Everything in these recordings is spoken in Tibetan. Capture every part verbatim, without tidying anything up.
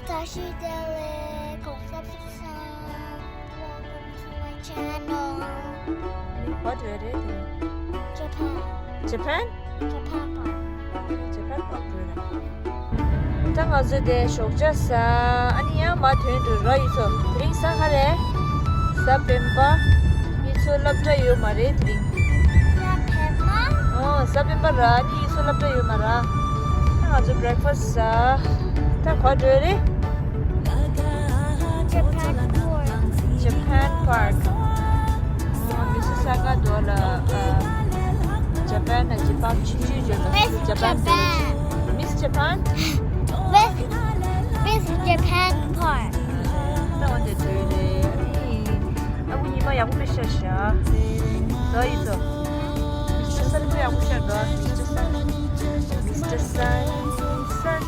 བཀྲ་ཤིས་བདེ་ལེགས། གོང་ས་མཆོག། Welcome to my channel. What, where is it? Japan. Japan? Japan Park. Japan Park རེད། ད་ང་ཚོ་དེ་ཞོགས་ཇ་ཟ། ཨ་ནི་ཡང་མར་ཐོན་འགྲོ་ར། ཡིན་ཚོ། དེ་རིང་གཟའ་ག་རེ། གཟའ་སྤེན་པ། ཡིན་ཚོ་སློབ་གྲྭ་ཡོད་མ་རེད་དེ་རིང་། གཟའ་སྤེན་པ། ཨོ། གཟའ་སྤེན་པ་ར། ཨ་ནི་ཡིན་ཚོ་སློབ་གྲྭ་ཡོད་མ་ར། ད་ང་ཚོ་breakfast ཟ། ད་ག་པར་འགྲོ་རེད། Japan Park. Japan Park. ཨོ། Mississauga དོ་ལ། ཨ། Japan ན་Japan ཆུང་ཆུང་ཡོད་ལ། Miss Japan Village. Japan? Miss Japan? Miss, Miss Japan Park. ད་འོ་དེ་འགྲོ་རེད། ཨ་ནི། ཨ་ཁུ་ཉི་མ་ཡག་པོ་མེད་ཤག་ཤག་དོ་ཡིན་ཚོ། Mister Sun ཡག་པོ་ཤག་དོ། Mister Sun. Mister Sun. Sun.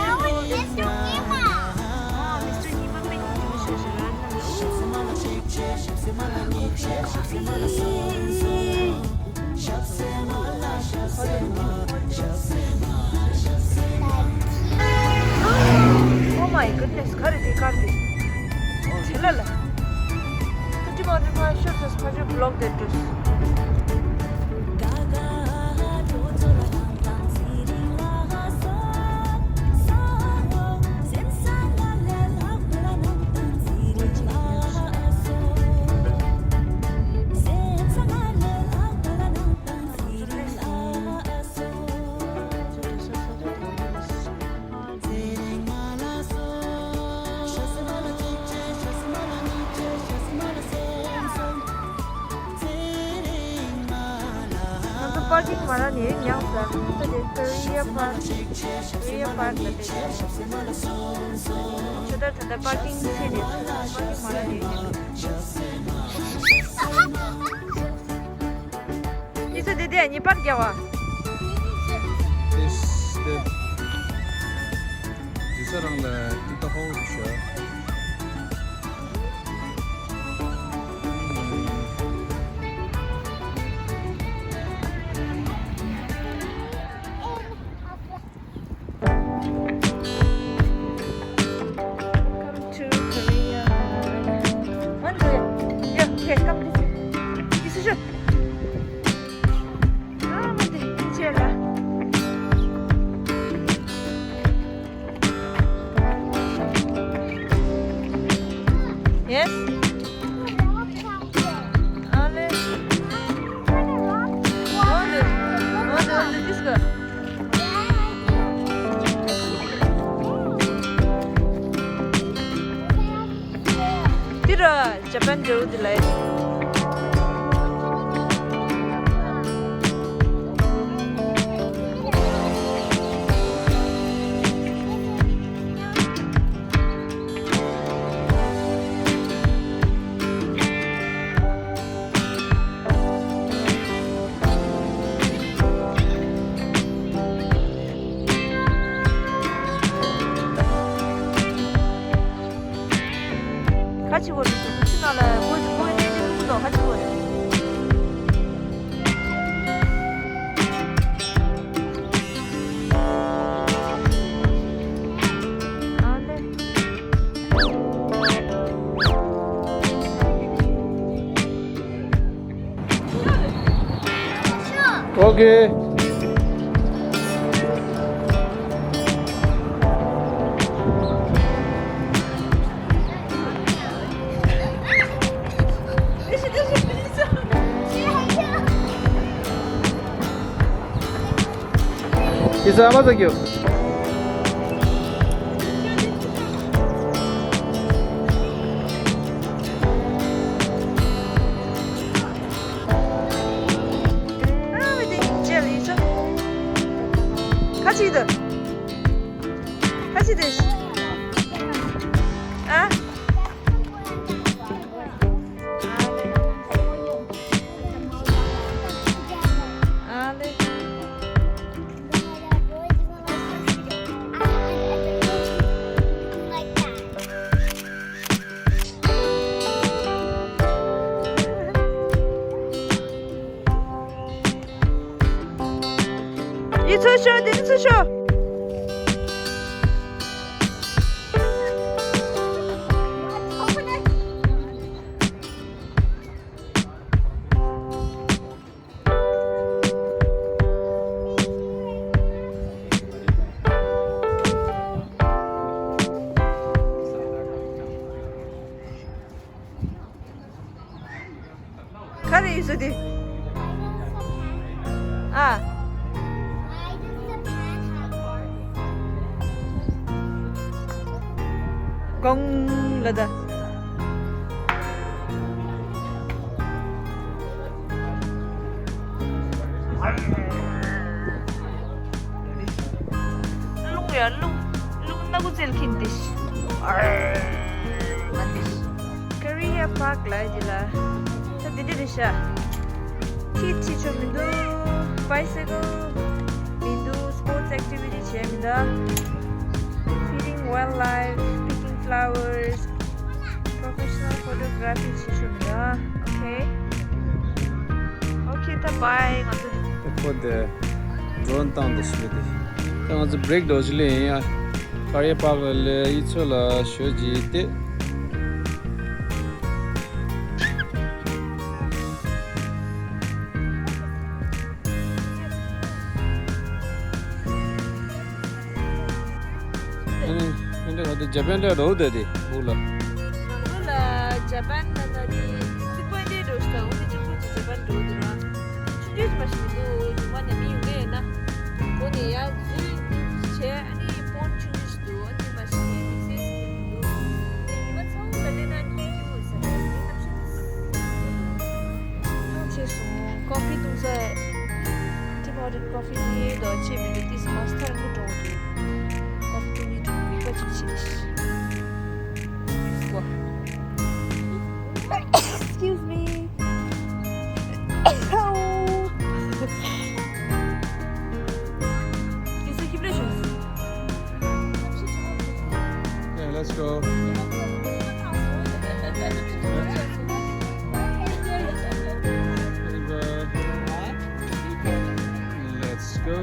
Oh, Mister Nima. ཨོ། Mister Nima དཔེ་ཉེ་པོ་ཤག་ཤག Oh my goodness. ག་རེ་དེ་དཀར་དེ། ཚེ་ལ་ལ། Pretty Mountain Pasture says Pasture block that juice. ང་ཚོ་པར་ཀིང་མ་རག་ནས་ཉག་ཟ། ད་དེ་Korea Park, Korea Park ལ་དེ། ཆུ་དར་ད་ལྟ་པར་ཀིང་ཚེ་ནས་པར་ཀིང་མ་རག་ནས། ཡིན་ཚོ་དེ་དེ་གཉིས་པར་རྒྱག་པ། དེ་དེ་དེ་ས་རང་ལ་ཏི་ཏ་ཧོ་ཤ། Welcome to Korea. One, two, yeah, okay, come this way. This is your. Ah, what the hell? Yes? Ale. Dónde? Dónde? Dónde? This girl. འདི་ར་ཇ་པན་འདྲ་བོ་འདི་ལ། ཁ་ཆེ་བོ་རེད་ཤག་ཁ་ཆེ་ནང་ལ་སྒོ་སྒོ་གནས་ཀྱི་ལུགས་དང་ཁ་ཆེ་བོ་རེད། ཨ་ལེ། Okay. Isa ama sa kyo. ཁ་ཅིག་དང་། ཁ་ཅིག་དང་། ཨ། ཨ་ལེ། ཡིན་ཚུལ་ཤོད། དེ་ཚུལ་ཤོད། གང་ལ་ད། རླུང་ཡ་རླུང་། རླུང་སྣ་ཁུ་རྩལ་ཁིན་ཏིས། ཨར། ང་ཏིས། ཀ་རི་ཡ་པཱག་ལ་ཡི་ལ། ད་འདི་འདྲ་རེད་ཤག་ཁྱི་ཁྲིད་ཆོག་མི་འདུག bicycle མི་འདུག sports activity བྱས་མི་འདུག feeding wildlife, picking flowers, professional photography བྱེད་ཆོག་མི་འདུག okay okay ད་bye ང་ཚོ། ཁོ་དེ་drone བཏང་འདུག་ཞུས་ཏེ། ད་ང་ཚོ་break འགྲོ་ཞིག་ལེན་ཡིན་ཡ། ཀ་རི་ཡ་པཱག་ལ་ལས་ཡིད་ཚོད་ལ་ཞོད་ཀྱི་ཏེ། ཨ་ནི་ཨ་འདྲ་ག་དུ་ཇ་པན་ལ་རོ་དེ་དེ་བུ་ལ། ནང་ལོ་ལ་ཇ་པན་ལ་ན་དེ་ཚིག་པ་འདྲའི་འགྲོ་ཞིག་ད་འོ་དེ་ཅི་ཕུད་ཀྱི་ཇ་པན་འགྲོ་དུ་ར། ཆུ་འདྲེས་མ་ཞིག་འདུག་ཉི་མ་ནས་མི་ཡོང་གི་ཡོད་ན། གོ་ནས་ཡ་འཛུལ་འདུག་བྱས་ཨ་ནི་པོན་ཆུང་ཆུང་ཞིག་འདུག་ཨ་ནི་མ་ཞིག་ནས་དམིགས་བསལ་ཞིག་འདུག་ཉི་མ་ཚ་བོ་ལ་སླེབས་ན་ཉིན་གྱི་འོད་ཟེར་ནས་གནམ་གཤིས་ཐང་ཆད་སོང་། ཀོ་ཕི་བཏུང་ས། Tim Hortons coffee དེ་དོ་ཆེ་མི་འདུག་ཏིས་མ་སི་ཐར་ངུ་འགྲོ་འདུག་ཀོ་ཕི་བཏུང་ནི་འགྲོ་མི་པ་ཅིག་ཆེ་ལེ་ཤི། Excuse me. It's a keep it. Okay, let's go. Let's go.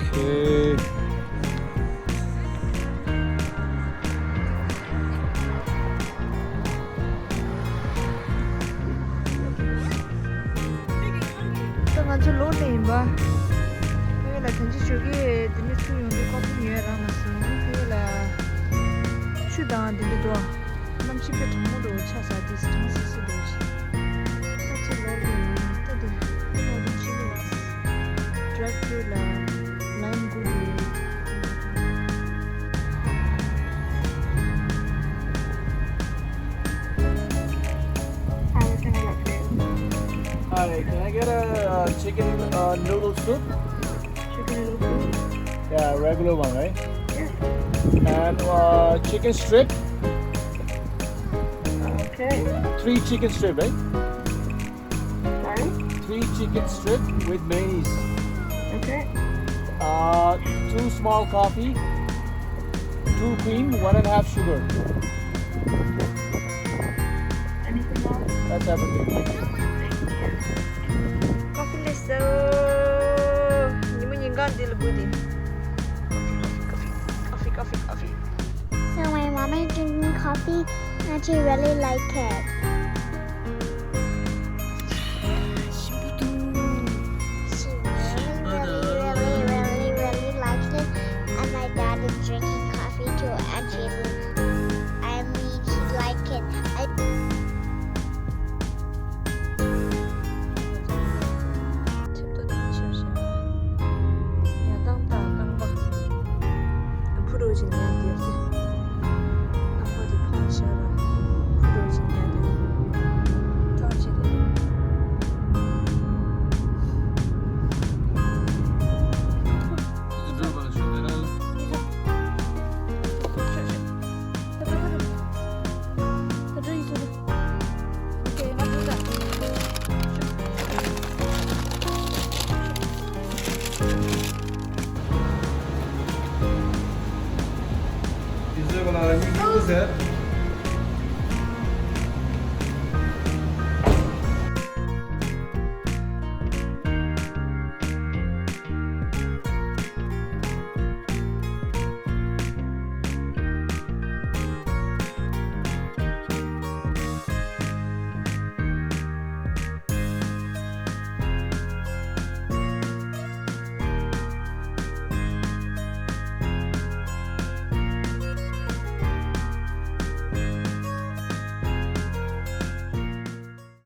Okay. ད་ང་ཚོ་ལོག་ནས་ཡིན་པ། ཕ་གི་ལ་དོན་ཅི་ཞོགས་ཀས་དེ་ནས་ཚུར་ཡོང་དུས་ཀོ་ཕི་ཉོས་རག་མ་སོང་། ཕ་གི་ལ་ཆུ་དང་དེ་འདྲ་འདུག་གནམ་གཤིས་དཔེ་གྲང་མོ་འདྲ་བོ་ཆགས་ས་དེ་གྲང་སིལ་སིལ་འདྲ་བོ་ཞིག་ད་ཅི་ལོག་ནས་ཡིན། ད་དེ་ད་ལོག་ནས་ཕྱིན་ནས་ཡིན། Drive through ལ་ལ་ཡིན་དགོས་རེད། Hi, can I get a uh, chicken uh, noodle soup? Chicken noodle soup? Yeah, regular one, right? Yeah. And uh, chicken strip? Okay. Three chicken strip, right? Sorry? Three chicken strip with mayonnaise. Okay. Uh, two small coffee, two cream, one and a half sugar. Anything else? That's everything. Thank you. Coffee ལས་སོ། ཉི་མ་ཉིན་གང་འདི་ལ་བུ་འདི། Coffee, coffee, coffee, coffee, coffee. So my mom is drinking coffee and she really like it. She really, really, really, really, really likes it. And my dad is drinking coffee too, and she, I mean, he like it. I ཆེ་ཏོ་ཏོ་ཆེ་ཞེ་ཡ་ཏང་ཏ་རྐང་པ་ཕུ་རུ་ཅིན་ཡ་དེ་ཡ་ཏེ་རྐང་པ་དེ་ཕང་ཤ་ར་ཕུ་རུ་ཅིན་ཡ་དེ་ཐང་ཆེ་དེ།